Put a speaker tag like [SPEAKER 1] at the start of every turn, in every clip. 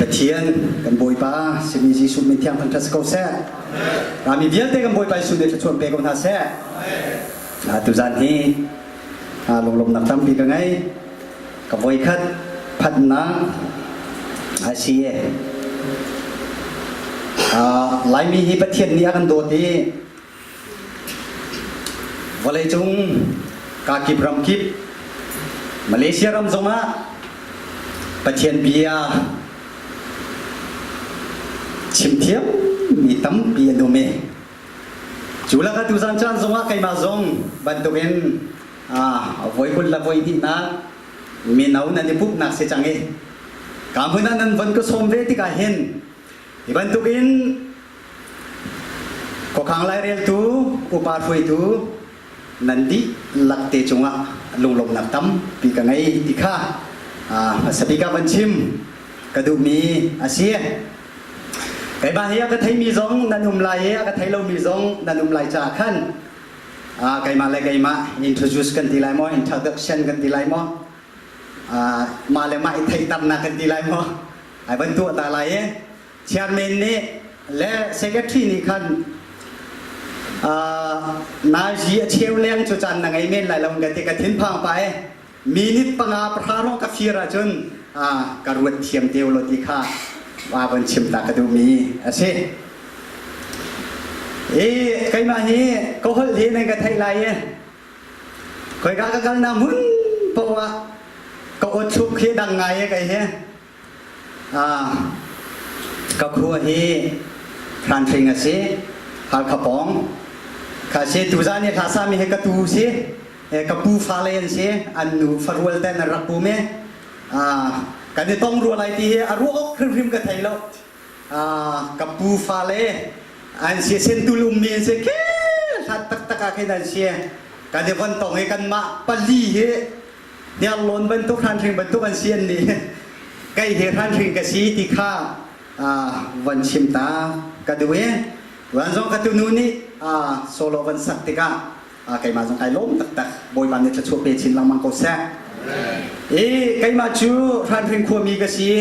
[SPEAKER 1] Pathian kan Bawipa simi Jesuh min thiang thangṭhat si ko seh. Rami vialte kan Bawipa Jesuh nih thluachuah pe ko hna seh. Tuzan hi lunglawmhnak tampi ka ngei. Ka voikhat phanhnak a si. Laimi hi Pathian nih a kan dawt i Vawleicung kakip ramkip Malaysia ram zongah Pathian bia chimthiam mi tampi an um i cu lakah tuzan caan zongah keimah zong bantukin voi kul le voi hnihnak mino nan i pumhnak si cang i ka hmun ah nan von ka sawm ve tikah hin hi bantukin Khuakhang laireltu, upa hruaitu nan dihlak te cungah lunglawmhnak tampi ka ngei ti kha hmasa bik ah van chim ka duhmi a si. Keimah hi a ka theimi zong nan um lai i a ka thei lomi zong nan um lai caah khan keimah le keimah introduce kan ti lai maw, introduction kan ti lai maw, mah le mah i theihternak kan ti lai maw, ai van tuah ta lai i Chairman nih le secretary nih khan nazi a cheu leng cu caan na ngei men lai lo ka ti ka thinphang pa e minute panga pahra rong ka fir ahcun ka ruat thiam te lo ti kha wa von chim ta ka duhmi a si. I keimah hi ka holh hi nan ka theih lai i khoika ka kalnak hmun poah ah ka awthluk hi dang ngai e kei hi. Ka khua hi Hranhring a si, Halkha pawng. Kha si tuzan i hla sami hi ka tu si, ka pu fale an si, an nu farual ten an rak pum i kan i tong rua lai ti hi a ruah awk hrimhrim ka thei lo. Ka pu fale an si sentul ummi an si khi hlat taktak ah khin an si. Kan i von tong i kanmah pali hi Hniarlawn bantuk hranhring bantuk an si an nih kei hi hranhring ka si ti kha van chim ta ka duh i van zong ka tunu nih solo van sak tikah keimah zong kai lawm taktak. Bawipa nih thluachuah pe chin lengmang ko seh. I keimah cu hranhring khuami ka si.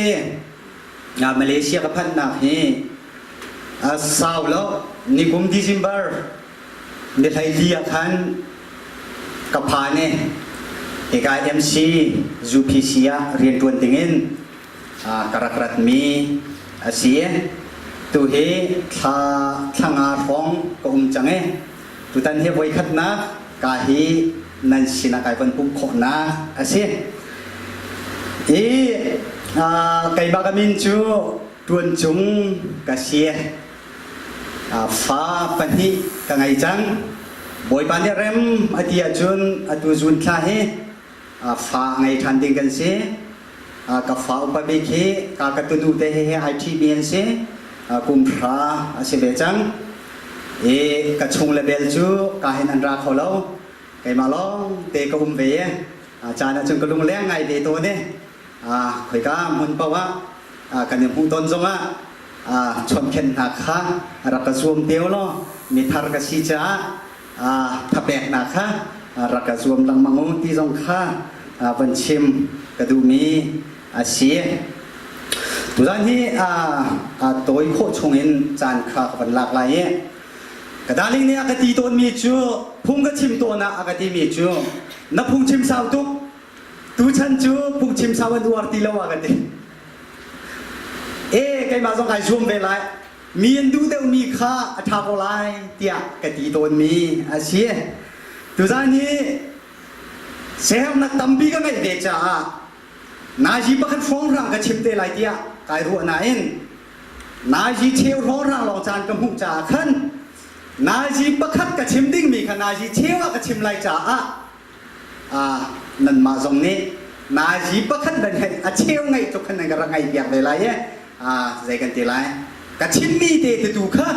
[SPEAKER 1] Malaysia ka phanhnak hi sau lo nikum December Ni 14 ah khan ka phan i hika MC UPC ah rianṭuan dingin ka rak ratmi a si. Tu hi thla thlanga hrawng ka um cang i tutan hi voikhatnak ka hi nan sinah kai von pumh khawhnak a si. I keimah ka min cu Tuan Cung ka si. Fa pahnih ka ngei cang. Bawipa nih rem a ti ahcun atu zun thla hi fa ngei ṭhan ding kan si. Ka fa upa bik hi ka ka tunu te hi ai ṭhimi an si. Kum hra a si ve cang. I ka chung le bel cu ka hin an ra kho lo. Keimah lawng te ka um ve i caan ahcun ka lungleng ngai ve tawn i khoika hmun paoh ah kan i hmuh tawn zongah chawnhkhenh hna kha rak ka zuam te law mithar ka si caah thapeknak kha rak ka zuam lengmang u ti zong kha van chim ka duhmi a si. Tuzan hi tawi khawh chungin caan kha ka van lak lai i ka darling nih a ka ti tawnmi cu phung ka chim tawn ah a ka timi cu na phungchim sau tuk tuchan cu phungchim sau an uar ti lo a ka ti. E keimah zong kai zuam ve lai. Mi an duh deuhmi kha a ṭha ko lai tiah ka ti tawnmi a si. Tuzan hi siaherhnak tampi ka ngeih ve caah nazi pakhat hrawnghrang ka chim te lai tiah kai ruah nain nazi cheu hrawnghrang lawng caan ka hmuh caah khan nazi pakhat ka chim dingmi kha nazi cheu ah ka chim lai caah nanmah zong nih nazi pakhat nan hei a cheu ngaih tluk khan nan ka rak ngaih piak ve lai i zei kan ti lai ka chimmi te tu kha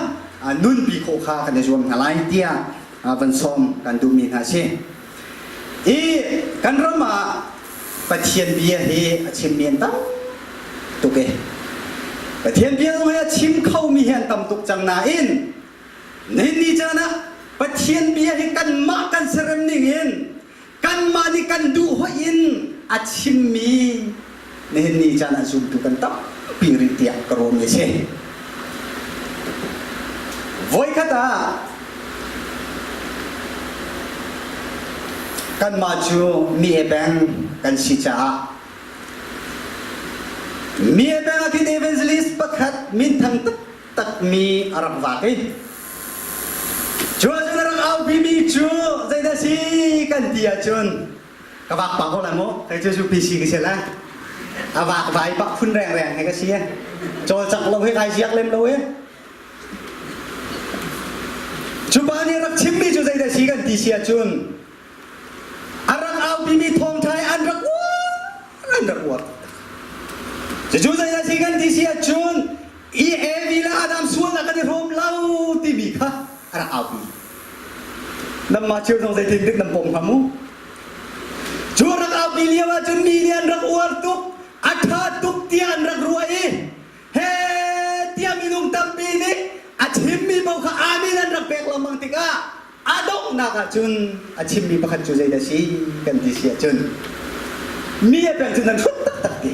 [SPEAKER 1] nunpi khawh kha kan i zuam hna lai tiah van sawm kan duhmi hna si. I kan ram ah Pathian bia hi a chimmi an tam tuk i Pathian bia zong hi a chim khomi hi an tam tuk cang nain Nihin ni caan ah Pathian bia hi kanmah kan serem ning in kanmah nih kan duh hoih in a chimmi nihin ni caan ah zumtu kan tam. tampi rih tiah ka ruahmi a si. Voikhat ah kanmah cu mi e peng kan si caah mi e peng ah khin evangelist pakhat minthang taktakmi a rak vak i cu ahcun a rak aupimi cu zeidah si kan ti ahcun ka vak pah ko lai mu kei cu PC ka si lai a vak vai pah phun rengreng he ka si cawlcangh lo he kai ziak lem lo e cu pa nih rak chimmi cu zeidah si kan ti si ahcun a rak aupimi thawngṭha hi an rak uar an rak uar cucu zeidah si kan ti si ahcun i Evi le Adam sualnak kan i hrawm lo timi kha a rak aupi Nanmah cio zong zeitin dik nan pom hnga mu? Cu rak aupi lio ahcun mi nih an rak uar tuk, a ṭha tuk tiah an rak ruah i he tiah minung tampi nih a chimmi paoh kha amen an rak pek lengmang tikah a donghnak ahcun a chimmi pakhat cu zeidah si kan ti si ahcun mi a peng cu nan hrut taktak ti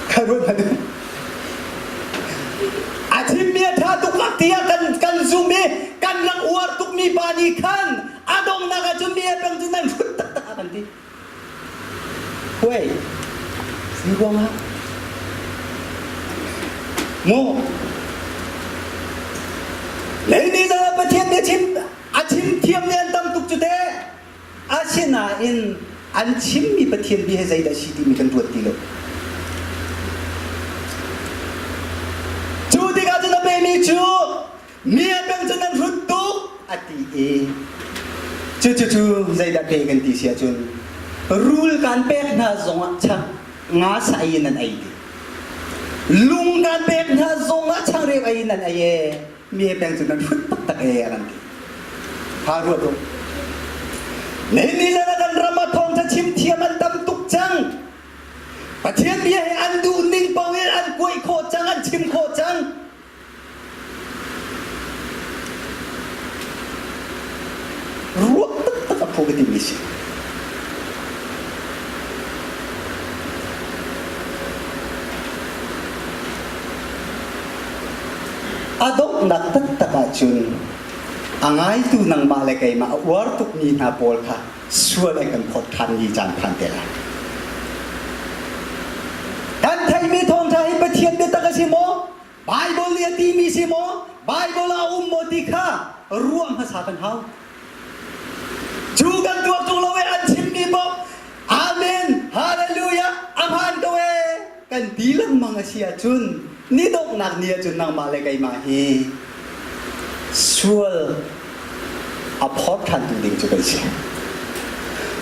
[SPEAKER 1] kha ruat hmanh u. A chimmi a ṭha tuk bak tiah kan kan zum i kan rak uar tukmi pa nih khan a donghnak ah cun mi a peng cu nan hrut taktak a kan ti. Huai, si ruangah mu Lei ni zan Pathian nih a chim a chim thiam nih an tam tuk cu teh. Asinain an chimmi Pathian bia hi zeidah a si timi kan ruat ti lo. Cu tikah cun a pemi cu mi a peng cu nan hrut tuk a ti i cucu cu zeidah pe kan ti si ahcun rul kan pek hna zongah chak nga sa ei in nan ei ti lung kan pek hna zongah changreu ei in nan ei e mi he peng cu nan hrut taktak e a kan ti. Ha ruat u. Nihin zan ah kan ram ah thawngtha chim thiam an tam tuk cang. Pathian bia he an duh ning paoh in an kuaih khawh cang, an chim khawh cang. Ruah taktak a phu ka timi si. A donghnak taktak ahcun a ngaitu nangmah le keimah a uar tukmi hna pawl kha sual an kan phawt ṭhan ni caan phan te lai. Kan theihmi thawngṭha hi Pathian biatak a si maw? Baibal nih a timi si maw? Baibal ah a um maw ti kha ruah hmasa kan hau. Cu kan tuak tung lo i an chimmi paoh Amen, Hallelujah, a hmaan ko ee kan ti lengmang a si ahcun ni donghnak ni ahcun nangmah le keimah hi sual a phawt ṭhantu ding cu kan si.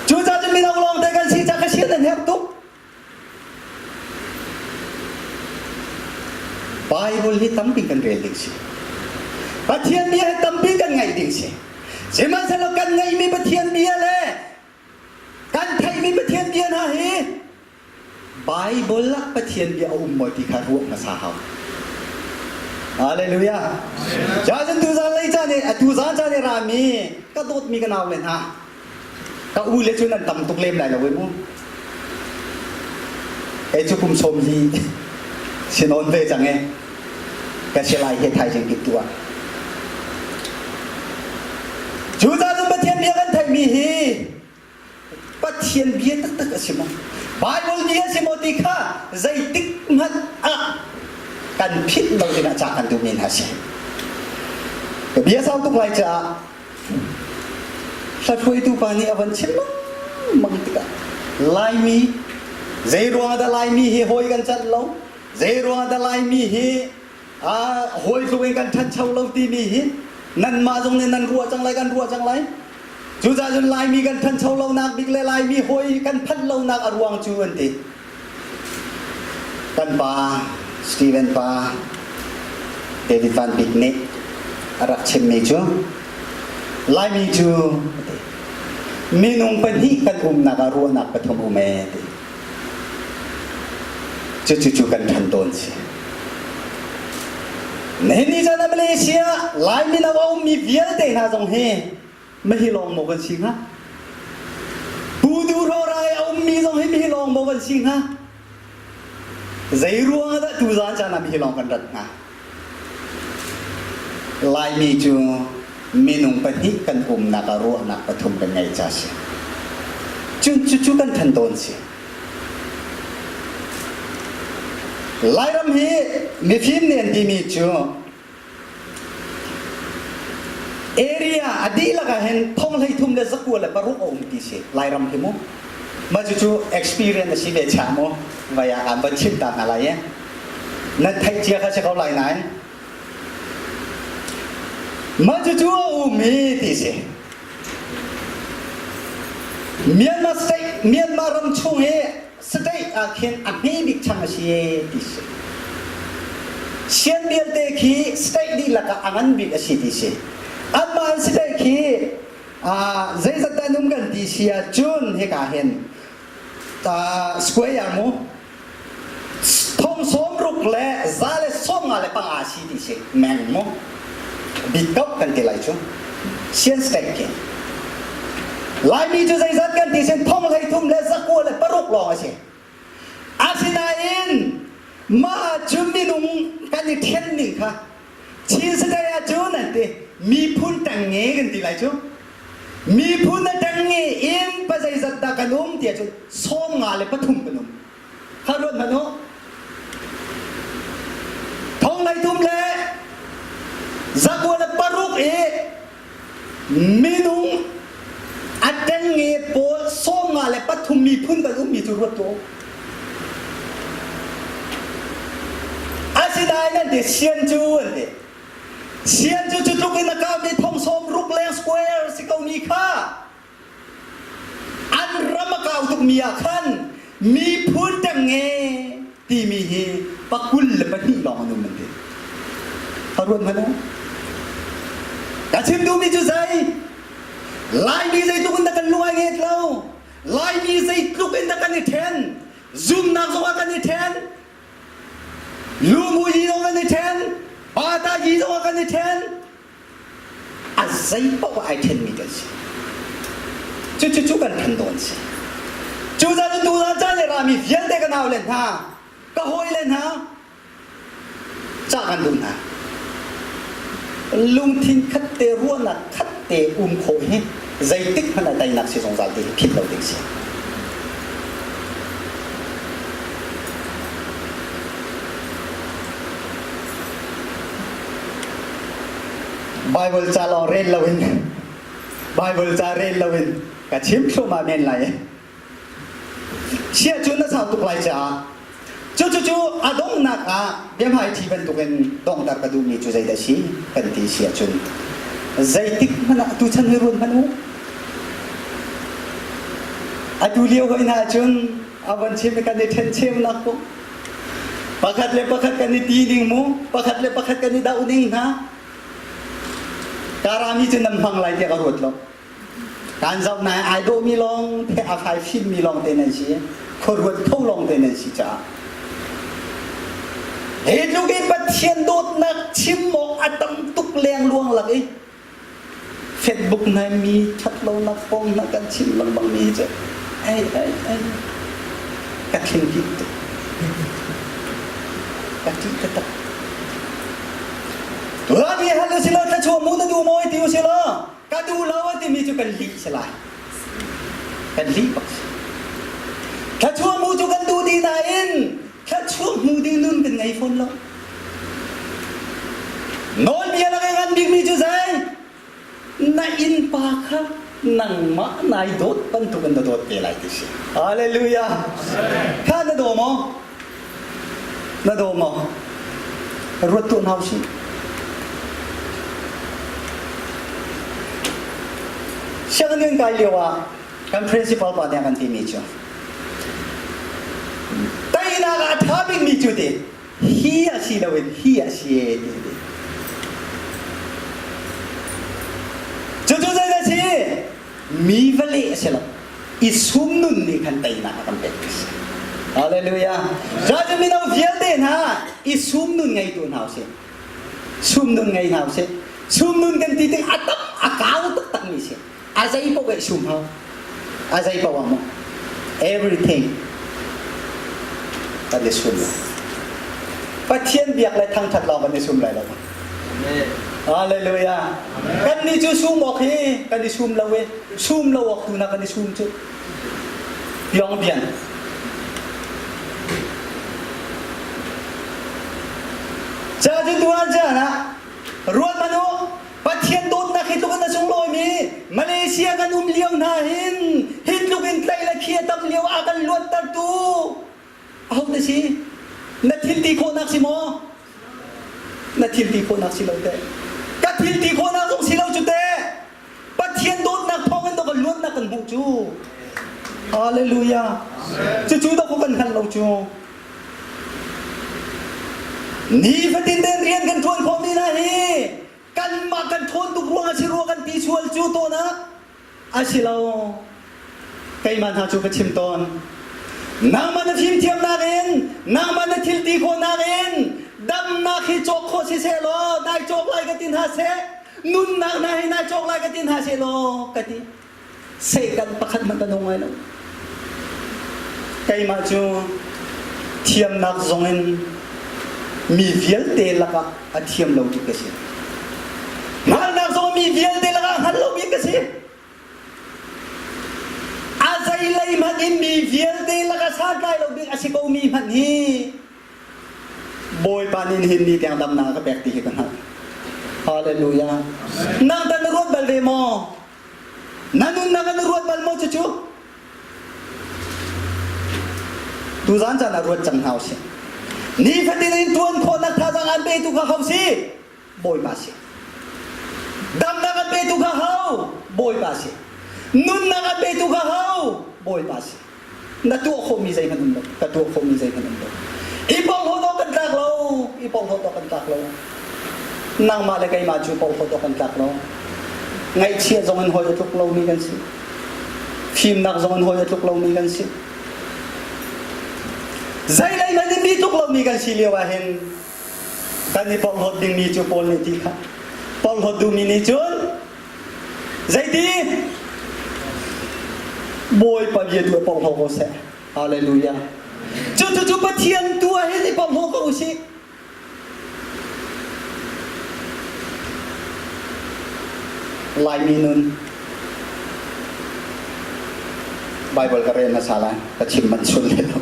[SPEAKER 1] Cucaah cun mino lawngte kan si ca ka sian an herh tuk. Bible hi tampi kan rel ding si. Pathian bia hi tampi kan ngaih ding si. Sihmanhsehlaw kan ngaihmi Pathian bia le kan theihmi Pathian bia hna hi Bible ah Pathian bia a um maw ti kha ruah hmasa hau. Hallelujah. Cun tuzan lei caan i tuzan caan i rami ka dawtmi ka nau le hna Ka u le cu nan tam tuk lem lai lo wei mu. Kei cu kum sawm li sinawn ve cang e. Ka si lai he thaizing kip tu ah. Cu caan Pathian bia kan theihmi hi Pathian bia taktak a si maw? Bible bia a si maw ti kha zeitik hmanh ah kan philh lo dingah ca kan duhmi hna si. Ka bia sau tuk lai caah Hlathuaitu pa nih a van chim lengmang tikah Laimi zei ruangah dah Laimi hi hawi kan canh lo zei ruangah dah Laimi hi hawi tluk in kan ṭhancho lo timi hi nanmah zong nih nan ruah cang lai kan ruah cang lai cucaah cun Laimi kan ṭhancho lonak bik le Laimi hawi kan phanh lonak a ruang cu an ti Kan pa Steven pa David Van Bik nih a rak chimmi cu Laimi cu minung pahnih kan umnak ah ruahnak pathum um ee ti. Cucu cu kan ṭhan tawn si. Nihin ni caan ah Malaysia Lai mino a ummi vialte hna zong hi Mahi lawng maw kan si hnga? Pu Duhro rai a ummi zong hi mihi lawng maw kan si hnga? Zei ruang ah dah tuzaan caan ah mihi lawng kan rat hnga? Laimi cu minung pahnih kan umnak ah ruahnak pathum kan ngei ca si. Cun cucu kan than tawn si. Lairam hi mifim nih an timi cu area a dihlak ah hin thong 33 le zakua le paruk a um ti si Lairam hi mu. Mah cucu experience a si ve chah mu. Vai ah aan van chim ta hna lai i. Nan theih cia kha si ko lai nain. Mah cucu a um i ti si. Myanmar state, Myanmar ram chung i state ah khin a hme bik chang a si ti si. Sian vialte khi state dihlak ah a ngan bik a si ti si. Anmah an state khi zeizat dah num kan ti si ahcun hika hin square mu thong sawm ruk le za le sawm nga le panga si ti si meng mu bit kop kan ti lai cu sian state khi Laimi cu zeizat kan ti sin thong hlei thum le zakua le paruk lawng a si asinain mah cu minung kan i then ning kha Chin state ah cun an ti miphun ṭengnge kan ti lai cu miphun a ṭengnge in pa zeizat dah kan um tiah cun 53 kan um kha ruat hmanh u thong lei thum le zakua le paruk i minung a ṭengnge pawl 53 miphun kan ummi cu ruat tuah u Asinain an ti sian cu an ti. Sian cu cu tluk in a kaumi thong sawm ruk leng square si ko mi kha an ram a kau tukmi ah khan miphun ṭengnge timi hi pakul le pahnih lawng an um an ti. Ka ruat hmanh u. Ka chim duhmi cu zei? Laimi zeitluk in dah kan lung ai nget lo. Laimi zeitluk in dah kan i ṭhen. Zumnak zongah kan i ṭhen. Lumu yi zong kan i ṭhen. Bata yi zongah kan i ṭhen. A zei paoh ai ṭhenmi kan si. Cucu cu kan ṭhen dawn si. Cucaah cun tuzaan caan le rami vialte ka nau le hna, ka hawi le hna, cah kan duh hna. Lungthin khat te ruahnak khat te um khawh hi zeitik hmanh ah teinak si zungzal ti hi philh lo ding si. Bible ca lawng rel loin Bible ca rel loin ka chim thluahmah men lai. Chia cu na sau tuk lai caah cucucu a donghnak ah biahmaiṭhi bantukin donghter ka duhmi cu zeidah si kan ti si ahcun zeitik hmanh ah tuchan hi ruat hmanh u. Atu lio hoi hna ahcun a von chim i kan i ṭhencheunak kong pakhat le pakhat kan i ti ning mu pakhat le pakhat kan i doh ning hna Karami cu nan hmang lai tiah ka ruat lo. Kan zoh nai ai dawhmi lawng the a fai fimmi lawng te nan si. Khuaruat kho lawng te nan si caah. Hi tluk in Pathian dawtnak chim awk a tam tuk lengluang lak i Facebook na mi ṭhat lonak kong na kan chim lengmang mi hi cu ei ei ei ka thin dik tuk. Ka ṭih taktak. Tuah mi hal u silaw thluachuah mu na duh maw ti u silaw ka duh lo a timi cu kan lih si lai. Kan lih bak si. Thluachuah mu cu kan duh dih nain thluachuah hmu ding nun kan ngei fawn lo. Nawlbia lak i ngan bikmi cu zei? Na innpa kha nangmah nai dawt bantuk in na dawt te lai ti si. Hallelujah. Kha na daw maw? Na daw maw? Ruat tuah hna usih. Sianginn kai lio ah kan principal pa nih a kan timi cu teinak ah a ṭha bikmi cu ti hi a si loin hi a si e ti ti. Cucu zei a si? Mi va leh a si lo. I sum nun nih khan teinak a kan pek ti si. Hallelujah. Cu mino vialte hna i sum nun ngeitu hna usih. Sum nun ngei hna usih. Sum nun kan ti tik a tam a kau taktak mi si. A zei paoh eh sum hau. A zei paoh ah maw? Everything kan i sum lai. Pathian biak le thangthat lawng kan i sum lai lo. Hallelujah. Kan nih cu sum awk hi kan i sum lo i sum lo awk tu na kan i sum cu. Yong bian. Ca cu tuan caan ah ruat man u Pathian dawtnak hi tluk in a sunglawimi Malaysia kan um lio hna hin hi tluk in tlaih le khi a tam lio ah kan luattertu aho na si? Na thil ti khawhnak si maw? Na thil ti khawhnak si lo teh. Ka thil ti khawhnak zong si lo cu teh. Pathian dawtnak thawng in dawk luatnak kan hmuh cu. Hallelujah. Cucu dawk kan hngalh lo cu. Nifatin tein rian kan ṭuan khawhmi hna hi kanmah kan ṭhawn tuk ruang a si rua kan ti sual cu tawn ah a si lo. Keimah hna cu ka chim tawn. Nangmah na fimthiamnak in, nangmah na thil ti khawhnak in damnak hi cawk khawh si seh law nai cawk lai ka ti hna seh, nunnak hna hi nai cawk lai ka ti hna seh law ka ti. Satan pakhat hmanh kan um ngai lo. Keimah cu thiamnak zong in mi vialte lakah a thiam lo bik ka si. Hngalhnak zong mi vialte lakah hngal lo bik ka si. A zeilei hmanh in mi vialte lakah santlai lo bik a si ko mi hmanh hi Bawipa nih nihin ni tiang damnak a ka pek ti hi ka hngalh. Hallelujah. Nang tan na ruat bal ve maw? Na nunnak ah na ruat bal maw cucu? Tuzaan caan ah ruat cang hna usih. Nifatin in tuan khawhnak thazaang aan petu kha ho si? Bawipa si. Damnak an petu kha ho? Bawipa si. Nunnak an petu kha ho? Bawipa si. Na tuah khawhmi zeihmanh um lo. Ka tuah khawhmi zeihmanh um lo. I porhlawt awk kan tlak lo. I porhlawt awk kan tlak lo. Nangmah le keimah cu porhlawt awk kan tlak lo. Ngaihchia zong in hawi a tluk lomi kan si. Fimnak zong in hawi a tluk lomi kan si. Zeilei hmanh in mi tluk lomi kan si lio ah hin kan i porhlawt dingmi cu Paul nih ti kha. Porhlawt duhmi nih cun Zeiti? Bawipa bia tu a porhlaw ko seh. Hallelujah. Cu cu cu Pathian tu ah hin i porhlaw ko usih. Laimi nun Bible ka rel hmasa lai ka chim man chun le lo.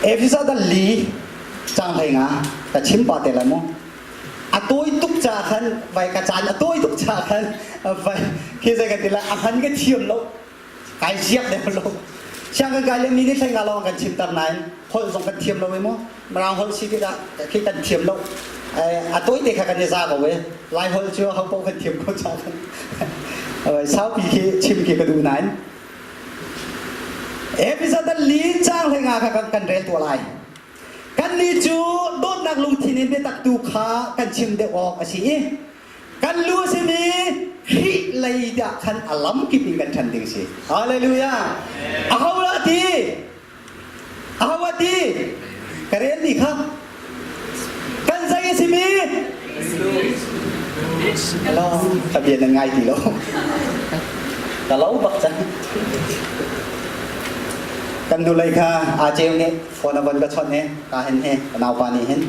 [SPEAKER 1] Efesa dal li cang hlei nga ka chim pa te lai mu. A tawi tuk ca khan vai ka caan a tawi tuk ca khan vai khi zei ka ti lai a hman ka thiam lo kai ziak deuh lo siang kan kai le mi nih thleng nga lawng kan chim tar nain holh zong kan thiam lo e mu mirang holh si tikah khi kan thiam lo a tawi te kha kan i za ko e lai holh cu ho paoh kan thiam ko ca khan saupi khi chim khi ka duh nain Episode li cang hlei nga kha kan rel tuah lai Kannih cu dawtnak lungthin in biatak tu kha kan chim deuh awk a si i kan lu a simi Khrih lei dah khan a lamkip in kan ṭhan ding a si. Hallelujah! Aho dah ti? Aho a ti? Ka rel ni kha. Kan zei a simi? Hello, ka bia nan ngai ti lo. Ka lo bak cang. Kan hnulei kha aa ceu nih phone a von ka chawnh i ka hin hi ka naupa nih hin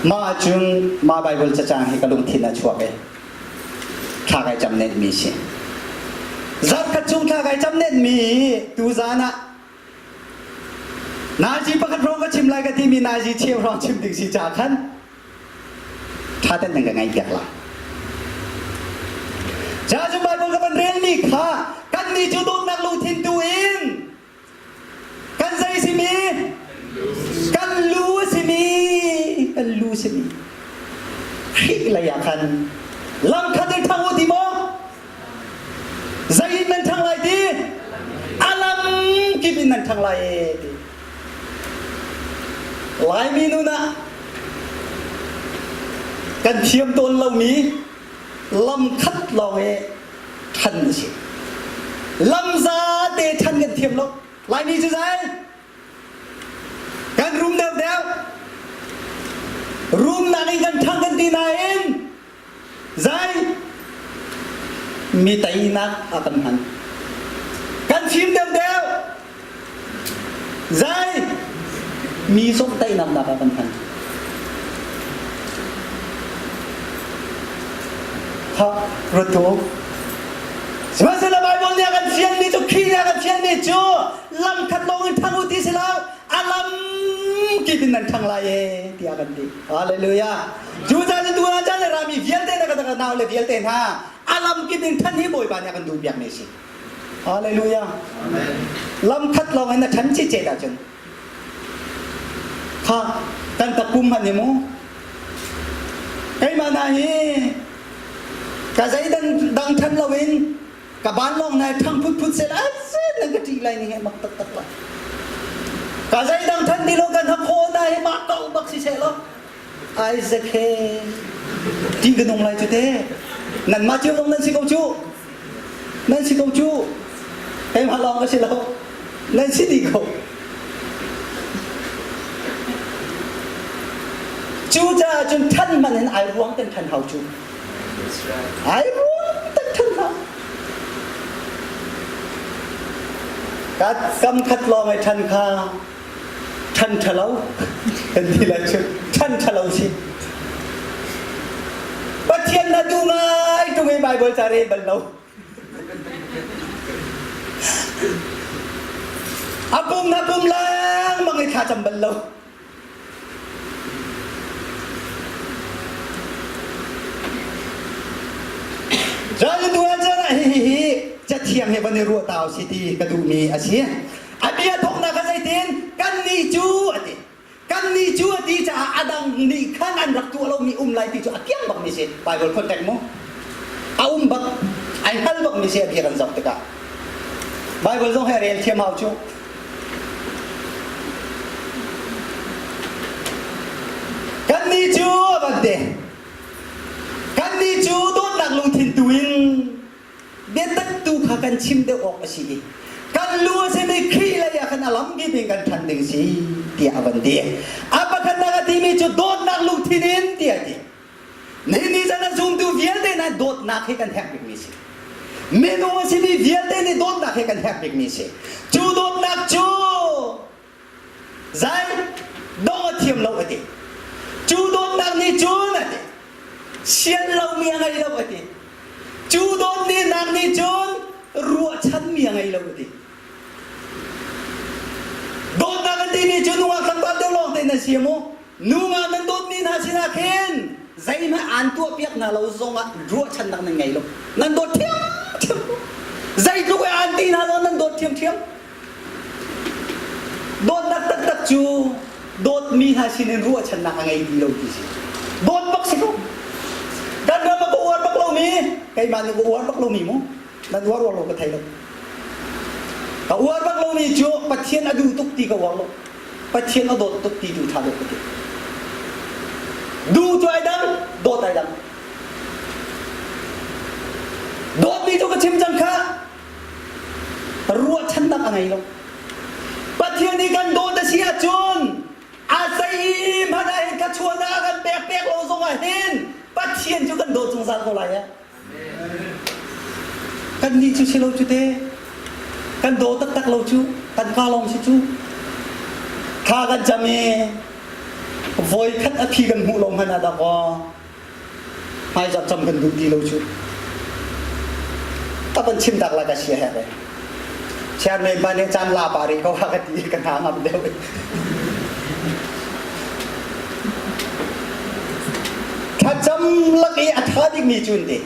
[SPEAKER 1] mah ahcun mah Bible cacang hi ka lungthin ah chuak i thla kai cam net mi si zarkhat chung thla kai cam net mi tuzan ah nazi pakhat hrawng ka chim lai ka timi nazi cheu hrawng chim ding si ca khan ṭha ten nan ka ngaihpiak lai. Ca cu Bible ka van relmi kha kannih cu dawtnak lungthin tu in kan zei simi kan lu a simi kan lu simi Khrih lei ah khan lam khat in ṭhang u ti maw zei in nan ṭhang lai ti a lam kip in nan ṭhang lai e ti Laimi nun ah kan thiam tawn lomi lam khat lawng i ṭhan a si. Lam zate ṭhan kan thiam lo. Laimi cu zei? Kan rum deuhdeuh. Rumnak in kan ṭhang kan ti nain Zai mi teinak a kan hman. Kan. Kan fim deuhdeuh. Zai mi zomhtaihnak nak ah kan hman. Ha, ruat tu. Sihmanhsehlaw Bible nih a kan fianmi cu Khrih nih a kan fianmi cu lam khat lawng in ṭhang u ti si lo, a lam kip in nan ṭhang lai e tiah kan ti. Hallelujah. Cu caan tu ah caan le rami vialte na ka nau le vialte hna a lam kip in ṭhan hi Bawipa nih a kan duh piakmi a si. Hallelujah. Lam khat lawng in na ṭhan cicet ahcun kha kan takpum hmanh hi mu keimah hna hi ka zeidan dang ṭhan loin ka ban lawng nai ṭhang phutphut sel azet nan ka ṭih lai ni he mak taktak la ka zeidang ṭhan ti lo kan hakhaw na hi mah ko bak si seh law Isaac he ti ka nung lai cu te nanmah cio zong nan si ko cu nan si ko cu keimah lawng ka si lo nan si dih ko cucaah cun ṭhan hmanh in ai ruang ten ṭhan hau cu ai ruang ten ṭhan hau ka kam khat lawng ai ṭhan kha ṭhan ṭhalo kan ti lai cu ṭhan ṭhalo si Pathian na duh ngai ṭung i Baibal ca rel bal lo a pum na pum lengmang i thlacam bal lo Cun tu ah cun hihi cathiang hi van i ruah ta usih ti ka duhmi a si. A bia thawknak kha zeitin kannih cu a ti. Kannih cu a ti caah a dang nih khan an rak tuah lomi um lai ti cu a kiang bakmi si. Bible context mu. A um bak, ai hngal bakmi si a bia kan zoh tikah. Bible zong he rel thiam hau cu. Kannih cu a van ti. Kannih cu dawtnak lungthin tu in biatak tu kha kan chim deuh awk a si i kan lu a simi Khrih lei ah khan a lamkip in kan ṭhan ding si tiah a van ti. A pakhatnak a timi cu dawtnak lungthin in tiah a ti. Nihin ni chan a zumtu vialte hna dawtnak hi kan herh bikmi si. Minung a simi vialte nih dawtnak hi kan herh bikmi si. Cu dawtnak cu zai dong a thiam lo a ti. Cu dawtnak nih cun a ti. Sian lomi a ngei lo a ti. Cu dawtnak nih cun ruahchanmi a ngei lo a ti. Dawtnak an timi cu nungak tlangval deuh lawng tein an si mu. Nungak nan dawtmi hna sinah khin zeihmanh aan tuahpiak hna lo zongah ruahchannak nan ngei lo. Nan dawt ṭhiamṭhiam. Zeitluk i aan ti hna lo nan dawt ṭhiamṭhiam. Dawtnak taktak cu dawtmi hna sinin ruahchannak a ngei ti lo ti si. Dawt bak si ko. Kan ram ah ka uar bak lomi, keimah nih ka uar bak lomi mu. Nan uar uar lo ka thei lo. Ka uar bak lomi cu Pathian a duh tuk ti ka uar lo. Pathian a dawt tuk ti tu ṭha deuh ka ti. Duh cu ai dang, dawt ai dang. Dawtmi cu ka chim cang kha ruahchannak a ngei lo. Pathian nih kan dawt a si ahcun a zeihmanh ah hin thluachuahnak a kan pek pek lo zong ah hin Pathian cu kan dawt zungzal ko lai eh. Kannih cu si lo cu te. Kan daw taktak lo cu. Kan ka lawng si cu. Thla kan cam i voi khat a phi kan hmuh lo hmanh ah dakaw hmaizarh cam kan duh ti lo cu. Ka van chim tak la ka sia herh e. Chairman pa nih caan la pa rih ko ka ti ka hna ngam deuh. Thlacam lak i a ṭha bikmi cu an ti.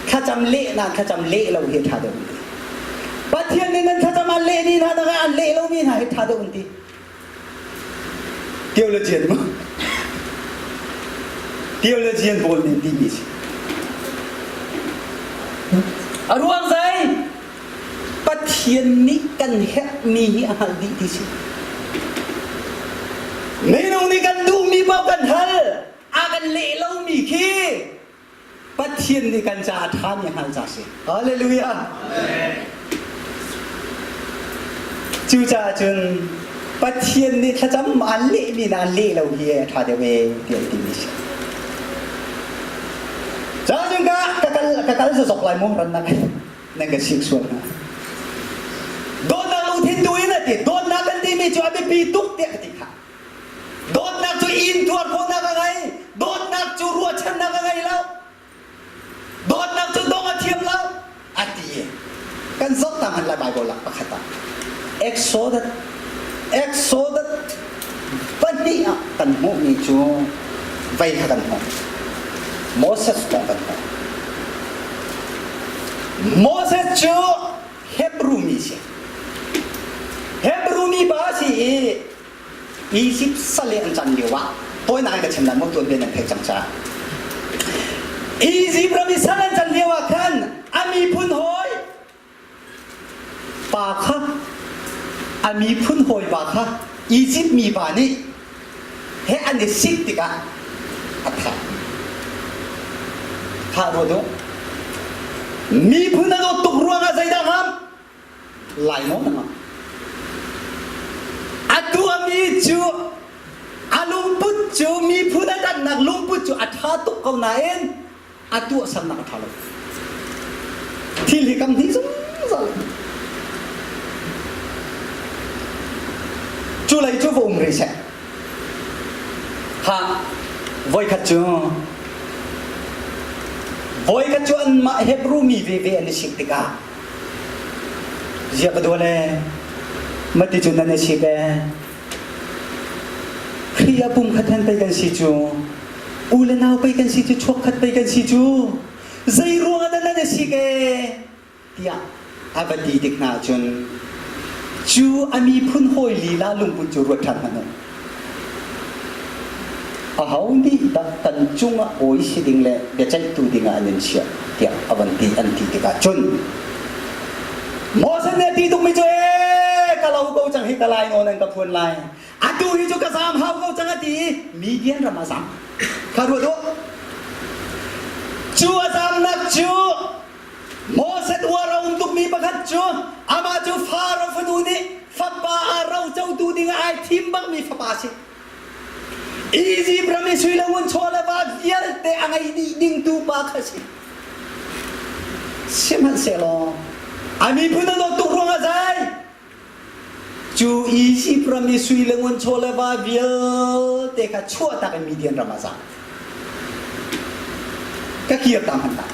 [SPEAKER 1] Thlacam lehnak thlacam leh lo hi a ṭha deuh an ti. Pathian nih nan thlacam an leh ni hna nakah an leh lomi hna hi ṭha deuh an ti. Theologian mu. Theologian pawl nih timi si. A ruang zei? Pathian nih kan herhmi hi a hngalh dih ti si. Minung nih kan duhmi paoh kan hal, a kan leh lomi khi Pathian nih kan caah a ṭhami a hngalh ca si. Hallelujah. Cucaah cun Pathian nih thlacam aan lehmi na aan leh lo hi a ṭha deuh ee tiah an timi si. Cun ka ka kal ka kal zok lai mu ran nak nan ka sik sual hna. Dawtnak lungthin tu in a ti. Dawtnak kan timi cu a biapi tuk tiah ka ti kha. Dawtnak cu intuar khawhnak a ngei. Dawtnak cu ruahchannak a ngei lo. Dawtnak cu dong a thiam lo a ti. Kan zoh ta hmanh lai Bible ah pakhat ah. Exodus Exodus pahnih ah kan hmuhmi cu vei kha kan hmuh. Moses kong kan hmuh. Moses cu Hebrew mi si. Hebrew mi pa si i Egypt sal i an can lio ah tawinak in ka chim lai maw tuanbia nan theih cang caah Egypt ram i sal an can lio ah khan a miphun hawi pa kha a miphun hawi pa kha Egypt mi pa nih he an i sik tikah a thah. Thah ruat u. Miphun a dawt tuk ruangah zeidah ngam? Lainawn a ngam. A tuahmi cu a lungput cu miphun a ṭanhnak lungput cu a ṭha tuk ko nain a tuahsernak a ṭha lo. Thil hi kam hnih zungzal. Cu lei cu va um rih seh. Ha, voikhat cu voikhat cu anmah Hebrew mi veve an i sik tikah zia ka dual e mati cu nan i sik e Khrih ah pum khat hen pei kan si cu u le nau pei kan si cu chuak khat pei kan si cu zei ruangah dah nan i sik e tiah a va ti tik hna ahcun cu a miphun hawi lila lungput cu ruat ṭhan hmanh u. Aho nih dah kan cungah bawi si ding le biaceihtu dingah an in chiah tiah a van ti an ti tikah cun Moses nih a ti tukmi cu ee ka lo ko cang hi ka lai nawn an ka phuan lai atu hi cu ka zaam hau ko cang a ti i Midian ram ah zaam kha ruat u cu a zaamnak cu Moses uar a um tukmi pakhat cu amah cu Faro fanu nih fapa a rocotu dingah ai thim bangmi fapa a si. Izipt ram i sui le ngun chaw le va vialte a ngei dih dingtu pa kha a si. Sihmanhsehlaw a miphun a dawt tuk ruangah zai Cu Izipt ram i sui le ngun chaw le va vialte kha chuahtak in Midian ram ah zaam. Ka kir ta hmanh dah.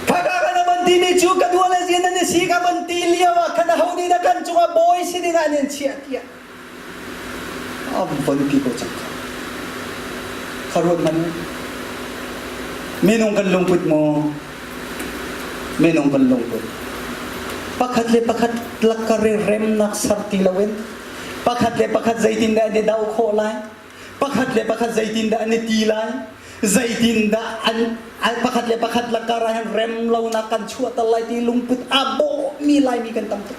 [SPEAKER 1] Khaka kan van timi cu ka dua le zin an i si ka van ti lio ah khan aho nih dah kan cungah bawi si ding ah an in chiah tiah a von ti ko cang kha. Kha ruat hmanh minung kan lungput maw minung kan lungput pakhat le pakhat lakar i remnak ser ti loin pakhat le pakhat zeitindah an i do khawh lai pakhat le pakhat zeitindah an i ti lai zeitindah an pakhat le pakhat lakar ah hin rem lonak kan chuahter lai ti lungput a bawhmi laimi kan tam tuk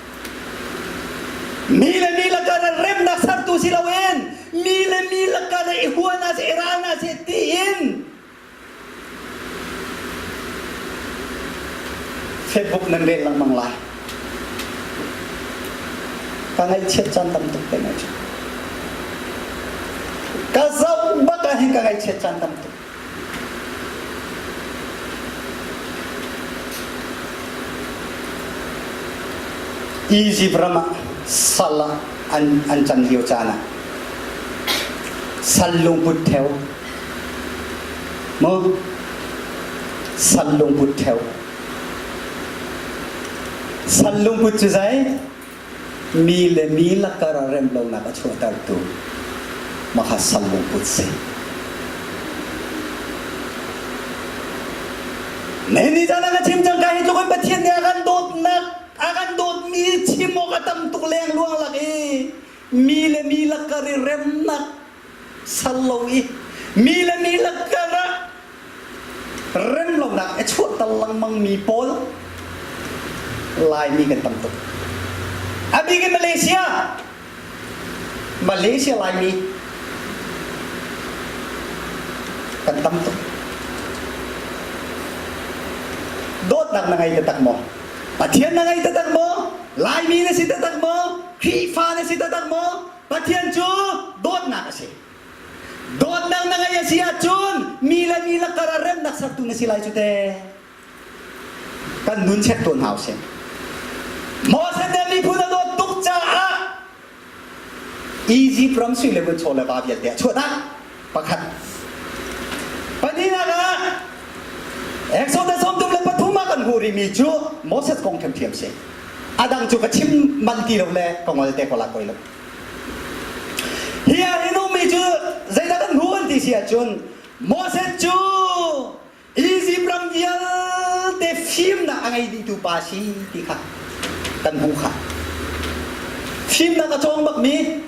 [SPEAKER 1] mi le mi lakar ah remnak sertu si loin mi le mi lakar ah i hua hna seh i ral hna seh tiin Facebook nan rel lengmang lai. Ka ngaihchiat caan tam tuk te ngaihchiat. Ka zoh bak ah hin ka ngaihchiat caan tam tuk. Egypt ram ah sal ah an, an can lio caan ah sal lungput theo Maw sal lungput ṭheo. Sal lungput cu zei? Mi le mi lakar ah rem lonak a chuahtertu mah kha sal lungput si. Ni caan ah ka chim cang ka hi tluk in Pathian nih a kan dawtnak a kan dawtmi chim awk a tam tuk lengluang lak i mi le mi lakar i remnak sal lo i mi le mi lakar ah remlonak a chuahter lengmang mi pawl Laimi kan tam tuk. A bik in Malaysia Malaysia Laimi kan tam tuk. Dawtnak na ngei taktak maw? Pathian na ngei taktak maw? Laimi na si taktak maw? Khrihfa na si taktak maw? Pathian cu dawtnak a si. Dawtnak na ngeih a si ahcun mi le mi lakar ah remnak sertu na si lai cu te. Kan nun check tuah hna usih. Moses nih miphun a dawt tuk caah Egypt ram sui le chaw le va vialte a chuahtak. Pakhat. Pahnihnak ah Exodus 33 ah kan hmuh rihmi cu Moses kong ṭhiamṭhiam si. A dang cu ka chim manh ti lo le ka ngol te ko la koi lo. Hi ah hin ummi cu zeidah kan hmuh an ti si ahcun Moses cu Izipt ram vialte fimnak a ngei dihtu pa si ti kha kan hmuh kha. Fimnak a cawng bakmi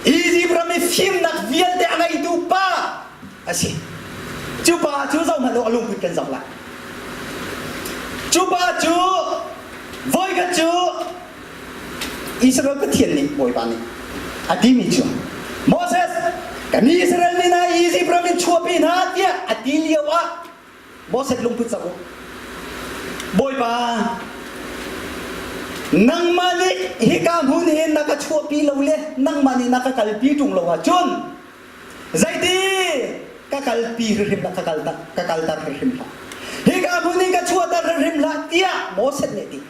[SPEAKER 1] Izipt ram i fimnak vialte a ngeitu pa a si. Cu pa cu zohhmanh u a lungput kan zoh lai. Cu pa cu voikhat cu Israel Pathian nih Bawipa nih a timi cu Moses ka mi Israel mi hna Izipt ram in chuahpi hna tiah a ti lio ah Moses lungput cak u Bawipa nangmah nih hika hmun hin na ka chuahpi lo le nangmah nih na ka kalpi ṭung lo ahcun zeiti ka kalpi hrimhrim ka kalter ka kalter hrimhrim hlah hika hmun hin ka chuahter hrimhrim hlah tiah Moses nih a ti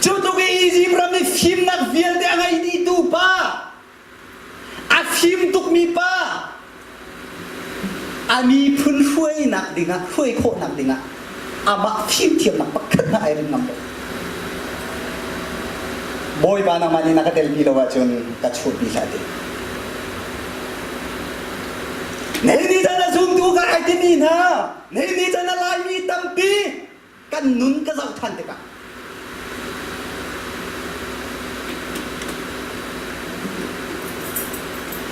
[SPEAKER 1] Cu tluk i Izipt ram i fimnak vialte a ngei dihtu pa, a fim tukmi pa, a miphun hruainak dingah, hruai khawhnak dingah amah fimthiamnak pakhat hna ai ring ngam lo. Bawipa nangmah nih na ka telpi lo ahcun ka chuahpi hlah ti. Nihin chan a zumtu ka ai timi hna Nihin chan a Laimi tampi kan nun ka zoh ṭhan tikah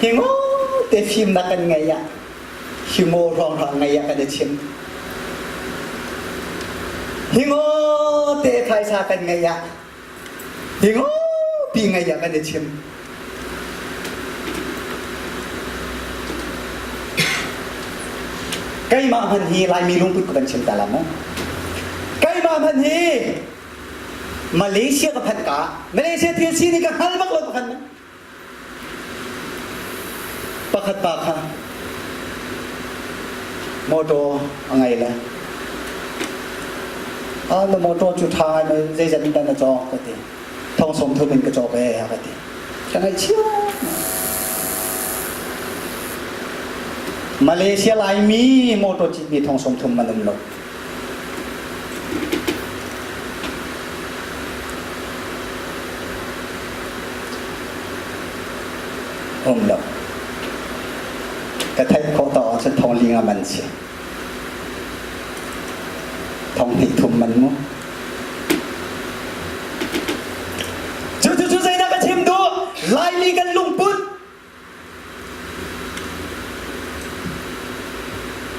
[SPEAKER 1] hi te fimnak kan ngei ah hi maw hrawnghrang ngei ah kan i chim hi te phaisa kan ngei ah Hi pi ngei ah kan i chim. Keimah hmanh hi Laimi lungput ka kan chim ta la mu. Keimah hmanh hi Malaysia ka phanh ka Malaysia thil sining ka hngal bak lo pakhat Pakhat pa kha motor a ngei le ah na motor cu ṭha ngai mei zeizat in dah na cawk ka ti thong sawm thum in ka cawk ee a ka ti ka ngaihchia Malaysia Laimi motor citmi thong 30 man um lo Um lo. Ka theih khawh tawk ahcun thong li nga man si. Thong hnih thum man mu. Cu cu cu zeidah ka chim duh? Laimi kan lungput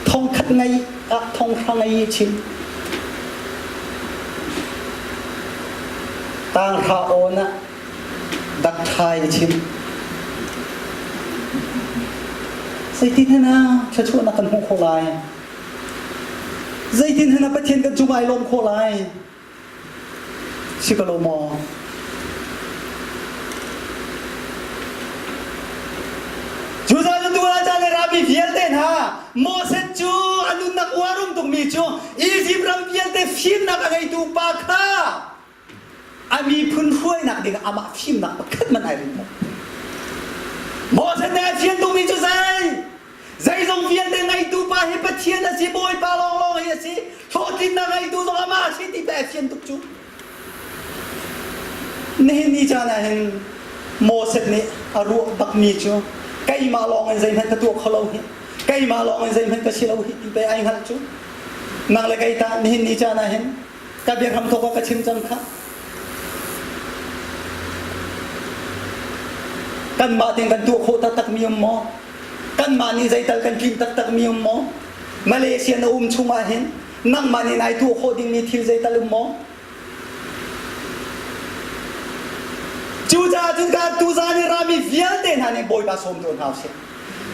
[SPEAKER 1] Thongkhat ngei ah thonghra ngei chim. Tanghra awn ah dakthai chim. Zeitin hen ah thluachuahnak kan hmuh khawh lai? Zeitin hen ah Pathian kan cung ai lawm khawh lai? Si ko lo maw? Cucaah tu ah caan le rami vialte hna Moses cu a nunnak uarum tukmi cu Izipt ram vialte fimnak a ngeitu pa kha a miphun hruainak ding amah fimnak pakhat man ai ring lo. Moses nih a fian tukmi cu zei? Zeizong vialte ngeitu pa hi Pathian a si, Bawipa lawnglawng hi a si, hlawhtlinnak ngeitu zong amah a si ti pe a fian tuk cu. Nihin ni caan ah hin Moses nih a ruah bakmi cu keimah lawng in zeihmanh ka tuah kho lo hi, keimah lawng in zeihmanh ka si lo hi ti pe ai hngalh cu. Nang le kei tah nihin ni caan ah hin ka biahram thawk ah ka chim cang kha. Kanmah tein kan tuah khawh taktakmi um maw? Kanmah nih zeital kan tlinh taktakmi um maw? Malaysia na um chungah hin nangmah nih nai tuah khawh dingmi thil zeital um maw? Cucaah cun ka tuzaan i rami vialte hna nih Bawipa sawm tuah hna usih.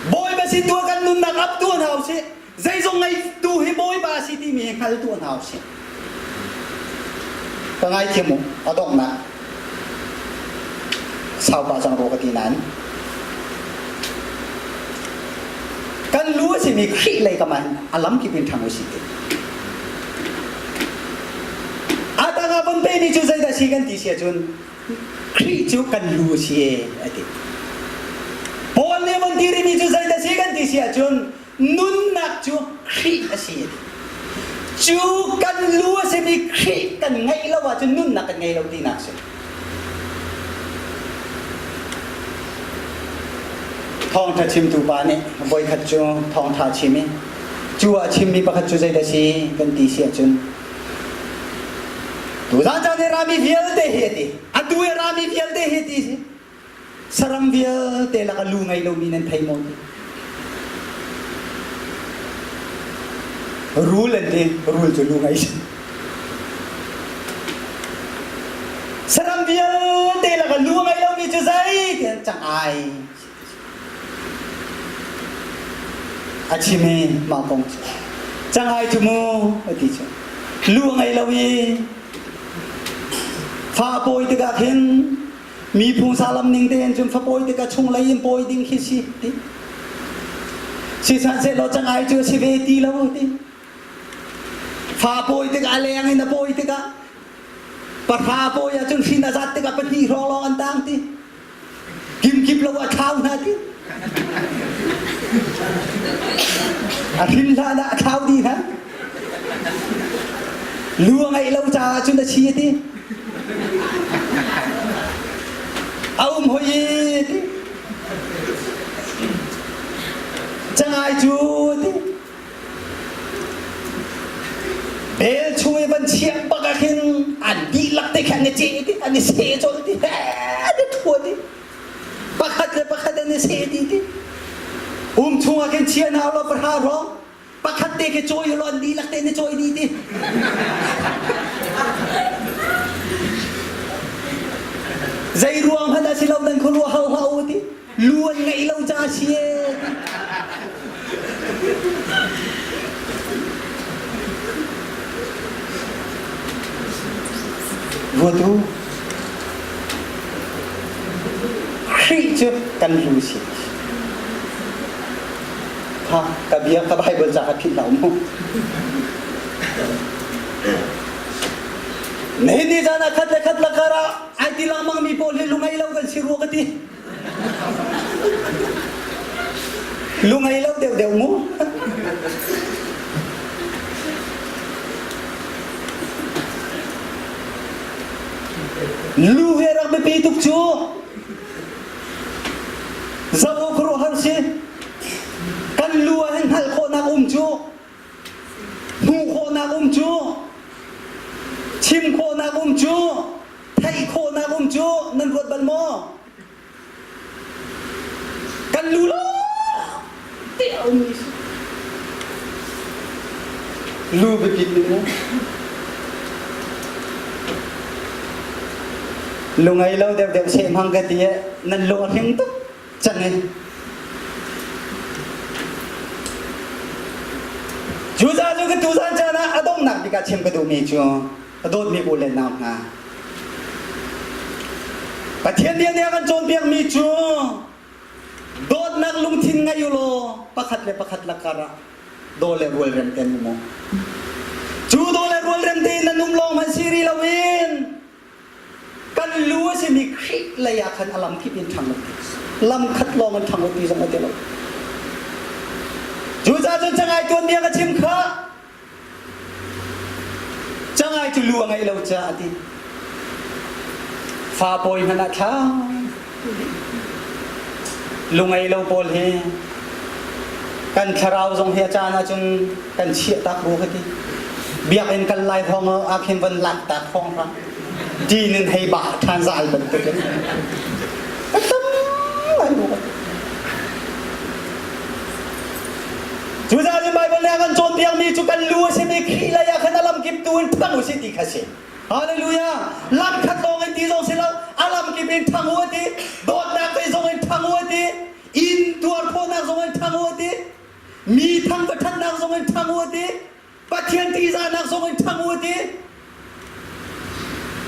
[SPEAKER 1] Bawipa sin tuah kan nunnak ap tuah hna usih. Zeizong ngeitu hi Bawipa a si timi hi hngal tuah hna usih. Ka ngaithiam u, a donghnak saupa cang rua ka ti nain kan lu a simi Khrih lei kam ah hin a lamkip in ṭhang usih ti. lehmi cu zeidah si kan ti si ahcun Khrih cu kan lu a si e a ti. Paul nih a von ti rihmi cu zeidah si kan ti si ahcun nunnak cu Khrih a si a ti. Cu kan lu a simi Khrih kan ngeih lo ahcun nunnak kan ngei lo tinak a si. Thawngṭha chimtu pa nih voikhat cu thawngṭha chim i cu ah chimmi pakhat cu zeidah si kan ti si ahcun tuzan caan i rami vialte hi a ti atu i rami vialte hi ti si saram vialte lak a lu ngei lomi nan thei maw ti rul an ti rul cu lu ngei si Saram vialte lak a lu a ngei lomi cu zei tiah cang ai. A chim i mah kong cu cangai cu mu a ti cu lu a ngei lo i fa pawi tikah khin mi phungsa lam ning tein cun fa pawi tikah chunglei in pawi ding khi si ti sihmanhsehlaw cangai cu a si ve ti lo ti Fa pawi tikah a leng in a pawi tikah pahra pawi ahcun hrin a zat tikah pahnih hrawng lawng an tang ti. Kimkip lo a thlau hna ti. A hrin hlan ah a thlau dih hna. Lu a ngeih lo caah cun a chi a ti. A um hoi i ti. Cangai cu ti. Bel chung i van chiah bak ah khin an dihlak te khan an i ceh ti an i seh colh ti an i ṭhua ti pakhat le pakhat an i seh ti ti um chung ah khin chia nau lo pahra hrawng pakhat te khi cawi lo an dihlak te an i cawi dih ti zei ruang hmanh ah si lo nan khuaruah hau hlah u ti Lu an ngeih lo caah si ee. Ruat u. Khrih cu kan lu si. Kha ka bia ka Bible ca ka philh hlah mu. Nihin ni zan ah khat le khat lakar ah ai ti lengmang mi pawl hi lungei lo kan si rua ka ti. Lungei lo deuhdeuh mu. Lu he rak biapi tuk cu. Zoh u khuaruahhar si. Kan lu ah hin hngalh khawhnak um cu. Hmuh khawhnak um cu. Chim khawhnak um cu. Theih khawhnak um cu nan ruat bal maw? Kan lu lo te a ummi si. Lu biapit ning mu. Lungei lo deuhdeuh seh hmang ka ti nan lung a hring tuk cang in. Cucaah cu ka tuzan caan ah a donghnak bik ah chim ka duhmi cu a dawtmi u le nau hna Pathian bia nih a kan cawnpiakmi cu dawtnak lungthin ngei u law pakhat le pakhat lakar ah daw le rualrem tein um u. Cu daw le rualrem tein nan um lawng hmanh si rih loin kan lu a simi Khrih lei ah khan a lam kip in ṭhang u. Lam khat lawng in ṭhang u ti zong a ti lo. Cucaah cun cangai tuanbia ka chim kha Cangai cu lu a ngeih lo caah a ti. Fa pawi hmanh ah thla. Lu ngei lo pawl hi kan thlarau zong hi a caan ahcun kan chiah tak ru ka ti. Biakinn kal lai hrawng ah khin von lak tak hrawng hra. Ṭin in hei bah ṭhan zal bantuk in. A tam ngai ru ka ti. Cucaah cun Baibal nih a kan cawnpiakmi cu kan lu a simi Khrih lei ah khan a lamkip tu in ṭhang u sih ti kha si. Hallelujah! Lam khat lawng in ti zong si lo, a lamkip in ṭhang u a ti, dawtnak lei zong in ṭhang u a ti, inn tuar khawhnak zong in ṭhang u a ti, mi thang va ṭhatnak zong in ṭhang u a ti, Pathian ṭihzahnak zong in ṭhang u a ti.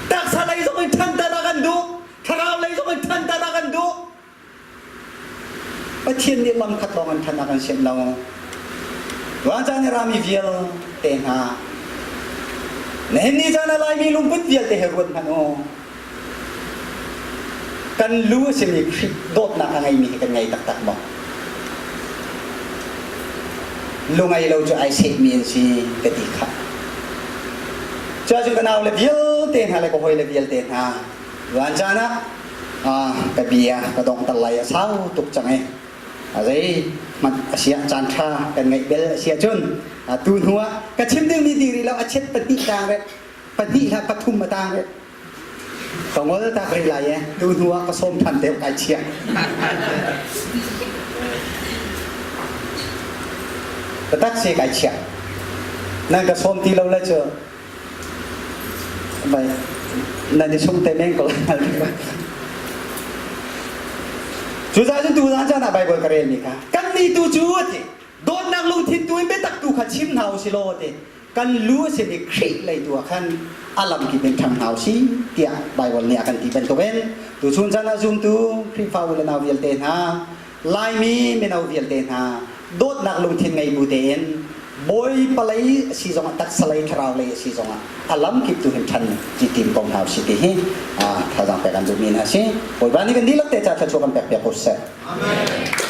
[SPEAKER 1] Taksa lei zong in ṭhanter a kan duh, thlarau lei zong in ṭhanter a kan duh. Pathian nih lam khat lawng in ṭhan a kan sianh lo. Tuan caan i rami vialte hna. Nihin ni caan ah Laimi lungput vialte he ruat hmanh u. Kan lu a simi Khrih dawtnak a ngeimi hi kan ngei taktak maw? Lungei lo cu ai sehmi an si ka ti khah. Cuahcun ka nau le vialte hna le ka hawi le vialte hna van caan ah ka bia ka donghter lai a sau tuk cang i a zei hmanh a siah caan ṭha kan ngeih bel a si ahcun tu hnu ah ka chim dingmi ti rih lo a chiat pahnih tang reh pahnih hlah pathum a tang reh ka ngol tak rih lai e tu hnu ah ka sawm ṭhan deuh kai chia Biatak si kai chia nan ka sawm ti lo le cu bai nan i sung te men ko lai Cucaah cun tuzaan caan ah Baibal ka relmi kha kan ni tu cu a ti dawtnak lungthin tu in biatak tu kha chim hna u si law ti kan lu a simi Khrih lei tu ah khan a lamkip in ṭhang hna u si tiah Baibal nih a kan ti bantukin tuchun caan ah zumtu Khrihfa u le nau vialte hna Laimi mino vialte hna dawtnak lungthin ngei bu tein Bawipa lei a si zongah taksa lei thlarau lei a si zongah a lamkip tu hin ṭhan ci tim ko hna usih ti hi thazaang pek an duhmi hna a si. Bawipa nih kan dihlak te ca thluachuah kan pek piak ko seh.
[SPEAKER 2] Amen.